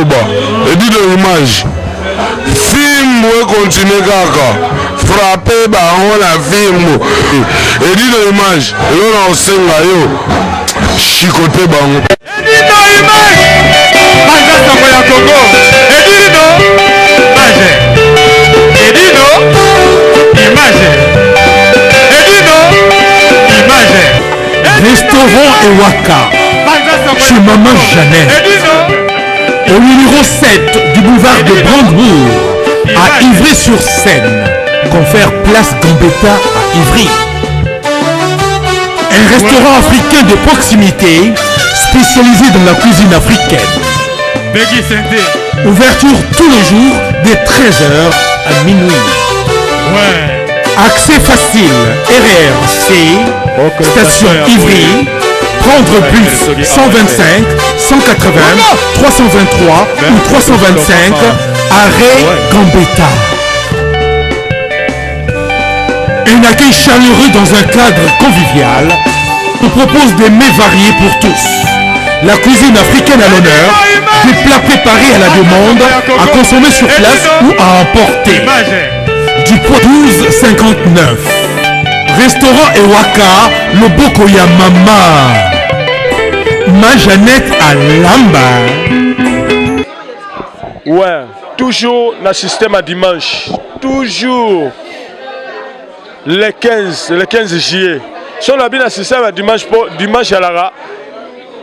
Naloba Edino image fimbu ekontinue kaka frappe bango na fimbu Edino image elo na osenga yo chicote bango. Edino image baza sango ya Congo Edino image Edino image Edino image. Restaurant Ewaka chez Maman Jeannette au numéro 7 du boulevard de Brandebourg à Ivry-sur-Seine, confère Place Gambetta à Ivry. Un restaurant africain de proximité spécialisé dans la cuisine africaine. Ouverture tous les jours de 13h à minuit. Accès facile, RRC, station Ivry, prendre bus 125, 180, 323 ou 325, arrêt Gambetta. Un accueil chaleureux dans un cadre convivial vous propose des mets variés pour tous. La cuisine africaine à l'honneur, des plats préparés à la demande, à consommer sur place ou à emporter. Du 1259. Restaurant Ewaka, Loboko ya Mama. Ma Jeannette à Lamba. Ouais, toujours na système à dimanche. Toujours le 15, le 15 juillet. So na bina système à dimanche po dimanche alaka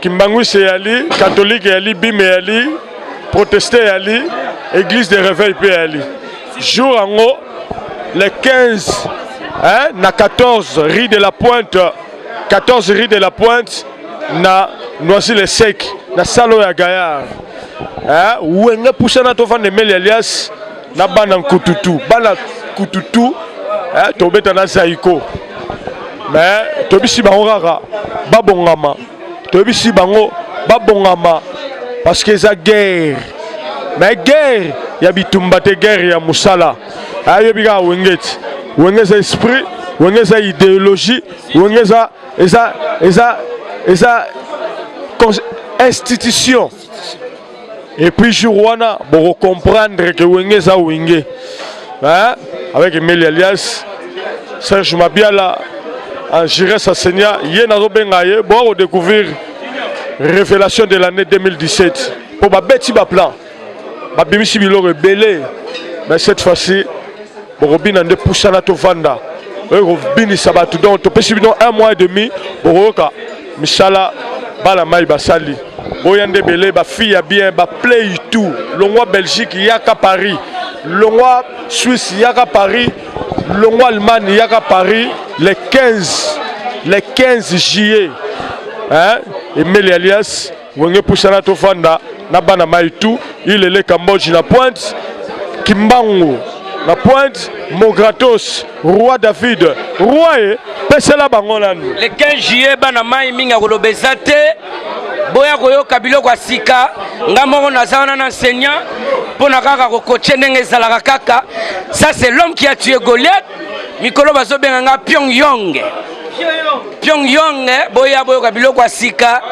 Kimbanguiste eyali, catholique eyali, bim eyali, protestant eyali, église de réveil pe eyali. Jour yango le 15 hein, na 14 rue de la Pointe, 14 rue de la Pointe na Noisy-le-Sec na salle oyo ya Gaillard. Hein, wenge pusana tovanda Emeli alias na bana nkututu, bana kututu hein, tobeta na Zaiko. Mais tobisi bango kaka babongama, toyebisi bango babongama parce que eza guerre, mais guerre ya bitumba te, guerre ya mosala. Ayebi kaka wenge ti wenge eza esprit, wenge eza idéologie, wenge eza eza eza eza institution. Et puis jour wana boko comprendre que wenge eza wenge, hein? Avec Emeli alias Serge Mabiala en Jires Asenia, ye nazobenga ye bo découvrir révélation de l'année 2017 po babeti ba plan babimisi biloko ebele, mais cette fois-ci bokobina nde pusana tovanda oyo kobinisa bato. Donc topesi bino un mois et demi, bokoyoka misala bana mai basali. Boya nde ebele, bafille ya bien, baplay tout longwa Belgique yaka Paris, longwa Suisse yaka Paris, longwa Allemagne yaka Paris, le 15, le 15 juillet, hein? Emeli alias wenge pusana tofanda na bana mai tout ilele Cambodge na Pointe, Kimbangu na Pointe, Mogratos roi David roi e pesela bango nanu. Le 15 juillet, bana mai mingi akoloba eza te, boya koyoka biloko ya sika. Nga moko naza wana na enseignant mpo na kaka kokoche ndenge ezalaka kaka. Ça c'est l'homme qui a tué Goliath. Mikolo bazobenga nga Pyongyong, Pyongyong. Boya boyoka biloko ya sika.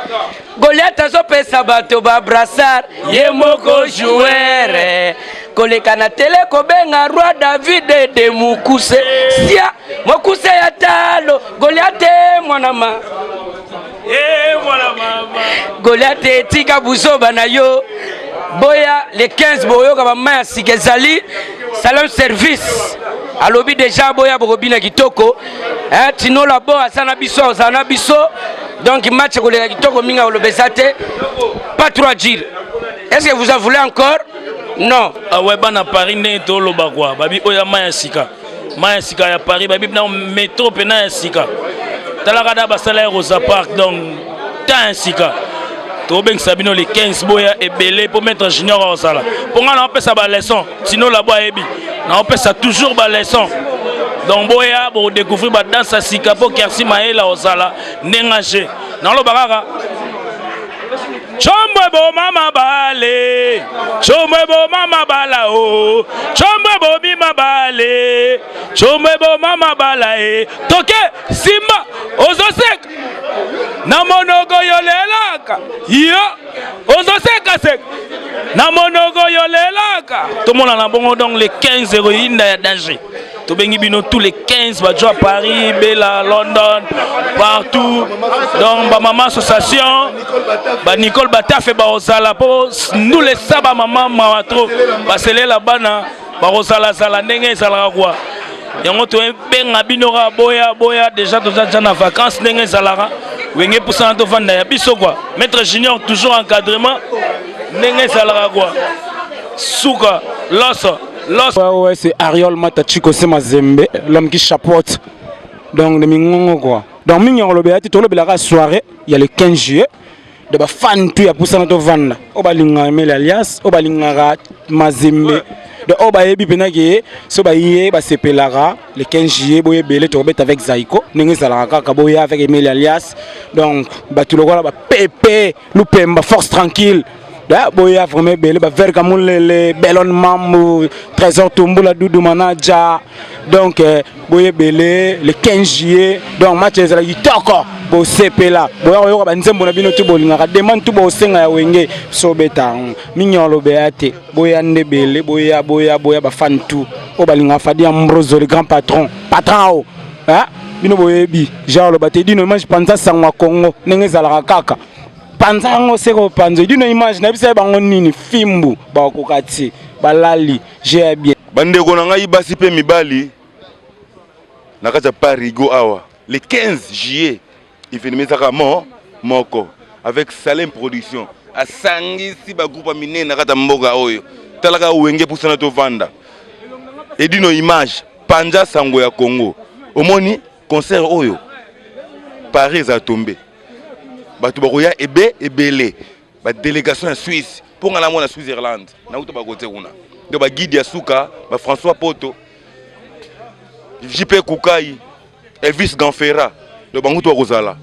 Goliath azopesa bato ba brassard, ye moko joueur koleka na tele kobenga roi David de mokuse sia mokuse ya talo. Goliath mwana ma Goliath, etika buzoba na yo. Boya le 15, boyoka bama ya sika ezali salon service alobi deja boya bokobina kitoko. Tino labo aza na biso, azala na biso. Donc match ekoleka kitoko mingi, akoloba eza te, pas trop à dire. Est ce que vous en voulez encore? Non. Ah ouais, bana Paris, ndenge toloba kwa babi oyo ya mai ya sika, mai ya sika ya Paris, babi na métro mpena ya sika. Talaka da basala ya Rosa Park, donc temps ya sika. Tobengisa bino le 15, boya ebele mpo maître junior aosala mpo ngai naopesa baleçon. Tino labo ayebi naopesa toujours baleçon. Donc boya bokodécouvrir badanse ya sika mpo Kersi Mayela ozala ndenge age. Naloba kaka Chombwe boma mabale, chombwe boma mabala o, chombwe bomi mabale, chombwe boma mabala e. Toke simba ozoseka na monoko yolelaka yo ozosekaseka. Na monoko yolelaka. Tomonana bongo donc le 15 ekoyinda ya danger. Tobengi bino tous les 15 bajo à Paris, Bela, London, partout. Donc ba maman association, ba Nicole Batafe ba ozala po nous les saba maman mawa trop. Baselela bana bakozalazala ndenge ezalaka kwa yango tobenga bino kaka boya boya déjà toza deja na vacances ndenge ezalaka wenge pusana tovanda ya biso kwa maître junior toujours encadrement ndenge ezalaka kwa suka loso loso Ouais, ouais, c'est Ariol Matachi c'est Mazembe, l'homme qui chapeaute. Donc, le mingongo quoi. Donc, mingongo lobela, tu la soirée, il y a le 15 juillet. De ba fan tu ya pusana to vanda. O balinga Emile alias, o balingaka Mazembe. Donc, o bayebi pena ke so baye basepelaka le 15 juillet boye ebele tokobeta avec Zaiko ndenge ezalaka kaka boya avec Emile alias. Donc, bato lokola ba Pepe Lupemba force tranquille. Da, boya vraiment ebele ba Verka Mulele, Belon Mambu, Trésor Tumbula Dudu Manaja. Donc euh, boye ebele le 15 juillet. Donc match ezalaki kitoko bosepela boya koyoka banzembo na bino tu bolingaka demande tu bosenga ya wenge so obeta yango mingi olobeya te boya nde ebele boya boya boya bafan tu oyo balingaka Fadi Ambroso le grand patron patron ao bino boyebi genre oloba te dino image panza sango ya Congo ndenge ezalaka kaka panza yango seko panza dino image nayebisa ye bango nini fimbu bakokoka ti balali je bien. Bandeko na ngai basi mpe mibali na kati ya Parigo awa le 15 juillet événement ezaka mo moko avec Salem Production asangisi ba groupe ya minene na kati ya mboka oyo talaka wenge pusana tovanda edino image panza sango ya Congo omoni concert oyo Paris eza tombe bato bakoya ebe ebele ba délégation ya Suisse mpo nga namona Switzerland nauta bakote kuna donc ba guide ya suka ba François Poto JP Kukai Elvis Ganfera donc bango to bakozala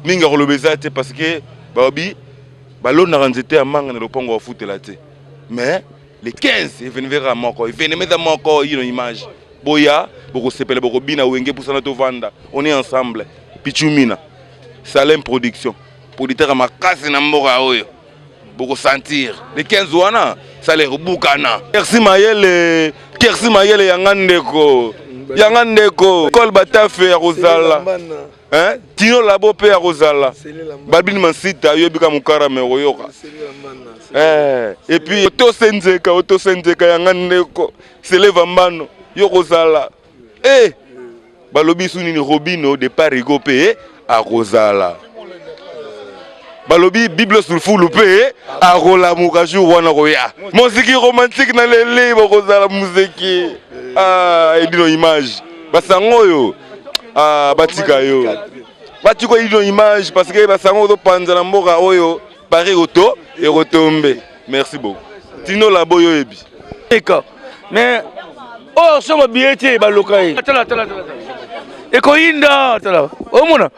mingi ya koloba eza te parce que balobi balonaka nzete ya manga na lopango bafutela te mais le 15 événement kaka moko événement eza moko ino image boya bokosepela bokobina wenge pusana tovanda on est ensemble Pichumina Salem Production producteur ya makasi na mboka oyo bokosentir le 15 wana sala ekobukana kersi mayele kersi mayele yanga ndeko yanga ndeko kol batafe ya kozala hein? Tino labo mpe ya kozala babini mansita oyebika mokarame okoyoka eh, et puis otose nzeka otose nzeka yanga ndeko seleva mbano yo kozala eh, balobi su nini Robino de Parigo mpe akozala balobi bible sulfulu mpe akolamuka jour wana koya moziki romantique na lele bokozala muziki ah, edino image basango oyo ah, batika yo batika edino image parce que basango ozopanza na mboka oyo Paris oto ekotombe merci beaucoup tino labo yo oyebi eka mais oyo osomba billet te baloka ye tala tala tala ekoyinda tala omona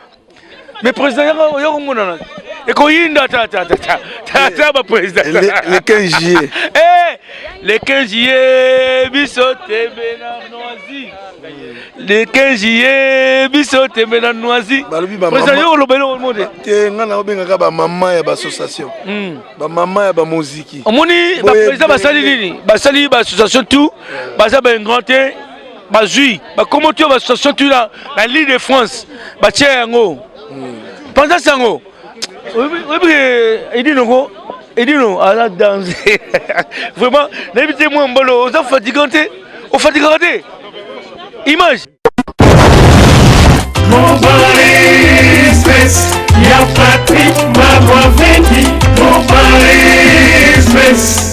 mais président yaka yaka omonana ekoyinda tala tala tala tala tala ba président le 15 juillet eh le 15 juillet biso tembe na noisy le 15 juillet biso tembe na noisy balobi président yo oloba eloko moko te te nga na obengaka bamama ya baassociation bamama ya bamoziki omoni baprésident basali nini basali baassociation tout baza baingrand te bazwi bakomo tu baassociation tout na l'île de France batia yango panza sango oyebi ke edinoko edino aza danger vraiment nayebi te mwa mbalo oza fatigant te ofatigaka te image Ya Patrick Marouaveki, Express.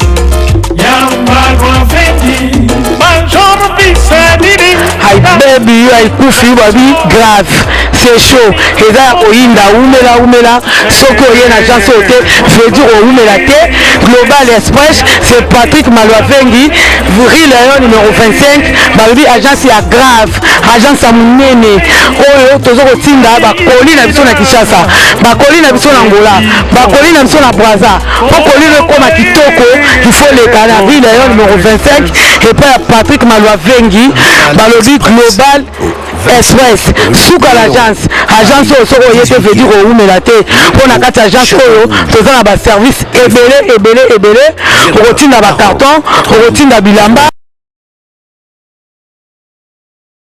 Ya Marouaveki, Major Bisadidi. Hi baby yo aikufi babi grave c'est chaud eza ya koyinda umela umela soki oye na agence oyo te veut dire oumela te global express c'est Patrick Malwavengi rue Léon numéro 25 balobi agence ya grave agence ya monene oyo toza kotinda bakoli na biso na Kinshasa bakoli na biso na Angola bakoli na biso na Brazza mpo koli no ekoma kitoko il faut leka na rue Léon numéro 25 epai ya Patrick Malwavengi balobi global express suka l'agence agence oyo soki oye te veut dire oumela te mpo na kati ya agence oyo toza na baservice. ebele ebele ebele. Okotinda bacarton, okotinda bilamba.